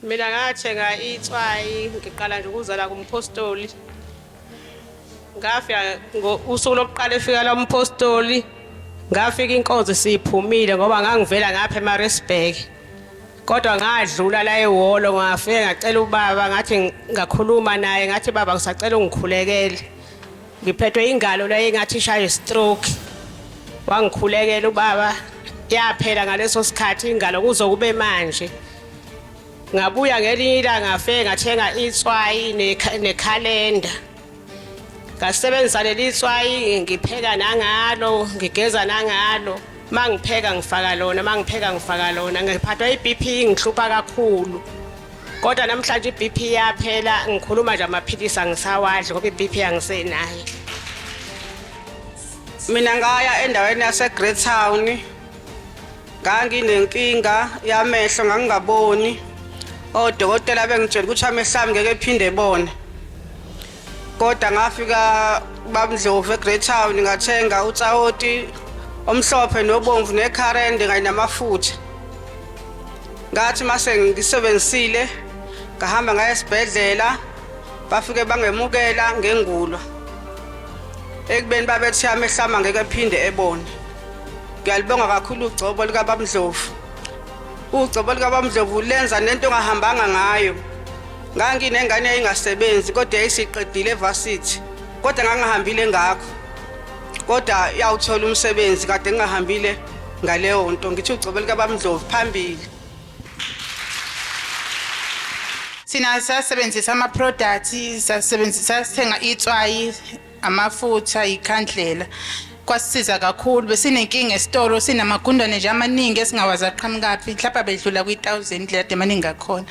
Mina ngathenga itswayi ngiqala nje ukuzala kumphostoli. Ngafika usuku lokuqala efika la umphostoli ngafika inkonzo siphumile ngoba ngangivela ngapha eMaritzburg. Kodwa ngadlula la ehholo ngafike ngacela ubaba ngathi ngakhuluma naye ngathi baba ngisacela ungikhulekele. Ngiphethwe ingalo la engathi ishaye stroke. Wangikhulekela ubaba yaphela ngaleso sikhathi ingalo kuze kube manje. Ngabuya ngelinye ilanga ngafike ngathenga itswayi nekhalenda. Ngasebenzisa leli tswayi ngipheka nangalo, ngigeza nangalo. Mangipheka ngifaka lona, mangipheka ngifaka lona. Ngiphathwa i-BP ngihlupha kakhulu. Kodwa namhlanje i-BP yaphela ngikhuluma nje amaphilisi angisawadli ngoba i-BP angisenayo. Mina ngaya endaweni yase-Greytown Nganginenkinga yamehlo ngangingaboni. Odokotela bengitshela ukuthi amehlo ami ngeke ephinde ebone. Kodwa ngafika babndlovu eGreytown ngathenga utsawoti omhlophe nobomvu nekharende kanye namafutha. Ngathi mase ngisebenzisile ngahamba ngaya esibhedlela bafike bangemukela ngengulo. Ekubeni babethi amehlo ami angeke ephinde ebone. Ngiyalibonga kakhulu ugcobo likaBabndlovu. Ugcobo likaBabndlovu lenza nento ongahambanga ngayo. Nganginengane eyayingasebenzi kodwa yayisiqedile evarsity kodwa ngangihambile ngakho. Kodwa yawuthola umsebenzi kade ngingahambile ngaleyo nto. Ngithi ugcobo likaBabndlovu phambili. Thina sasebenzisa ama-products, sasebenzisa sasithenga itswayi, amafutha, ikhandlela. Kwasisiza kakhulu besinenkinga esitolo sinamagundane nje amaningi esingawazi aqhamukaphi mhlawumbe bedlula kwi-1000 indlela kade maningi ngakhona.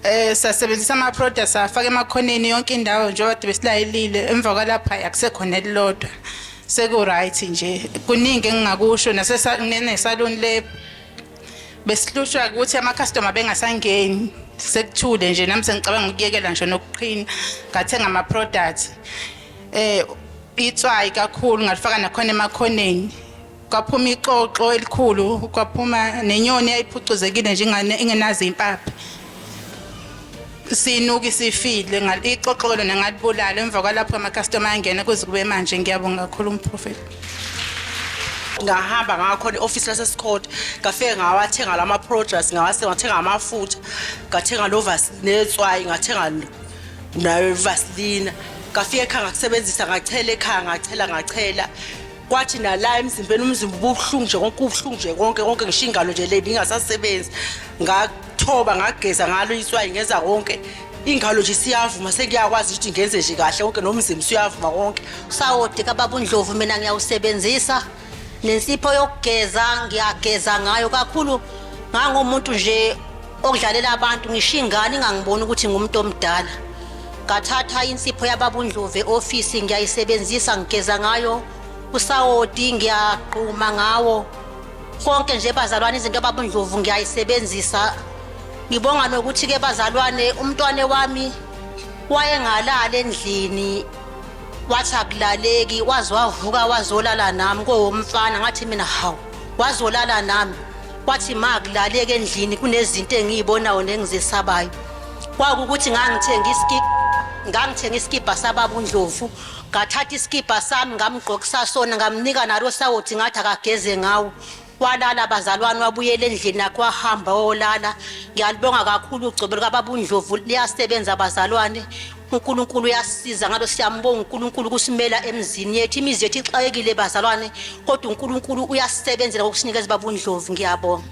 Eh sasebenzisa ama products afaka emakhoneni yonke indawo njengoba kade besilayelile emva kwalapha akusekho nelilodwa. Seku right nje kuningi engingakusho nasesaluni le besihlushwa ukuthi ama-customer bengasangeni sekuthule nje nami sengicabanga ukuyekela ngisho nokuqhina ngathenga ama-products eh itswayi kakhulu ngalifaka nakhona emakhoneni kwaphuma ixoxo elikhulu kwaphuma nenyoni eyayiphucuzekile nje ingenazo impaphi sinuki sifile ixoxo lona ngalibulala emva kwalapho ama-customer angena kuze kube manje ngiyabonga kakhulu umprofeti Ngahamba ngakhona i-ofisi laseScott ngafike ngawathenga lama products ngawase ngathenga amafutha ngathenga novas netswayi ngathenga nayo vaseline ngafika ekhaya ngakusebenzisa ngachela ekhaya ngachela ngachela kwathi nala emzimbeni umzimba ubuhlungu nje konke ubuhlungu nje konke konke ngisho ingalo nje le ibingasasebenzi ngathoba ngageza ngalo itswayi ngenza konke ingalo nje siyavuma sekuyakwazi ukuthi ngenze nje kahle konke nomzimba usuyavuma konke Usawoti kababa uNdlovu mina ngiyawusebenzisa nensipho yokugeza ngiyageza ngayo kakhulu ngangumuntu nje okudlalela abantu ngisho ingane ingangiboni ukuthi ngumuntu omdala ngathatha insipho yababa uNdlovu e-ofisi ngiyayisebenzisa ngigeza ngayo usawoti ngiyagquma ngawo konke nje bazalwane izinto baba uNdlovu ngiyayisebenzisa ngibonga nokuthi-ke bazalwane umntwane wami wayengalali endlini wathi akulaleki waze wavuka wazolala nami kowomfana ngathi mina hawu wazolala nami wathi ma akulaleki endlini kunezinto engiyibonayo nengizesabayo kwakukuthi ngangithenga iski ngangithenga isikibha sababa uNdlovu ngathatha isikibha sami ngamgqokisa sona ngamnika nalo sawuthi ngathi akageze ngawo Walala bazalwane wabuyela endlini yakhe wahamba wayolala. Ngiyalibonga kakhulu ugcobo lukababa uNdlovu liyasebenza bazalwane. uNkulunkulu uyasisiza ngalo siyambonga uNkulunkulu ukusimela emzini yethu. Imizi yethu ixakekile bazalwane kodwa uNkulunkulu uyasebenzela ngokusinikeza baba uNdlovu ngiyabonga.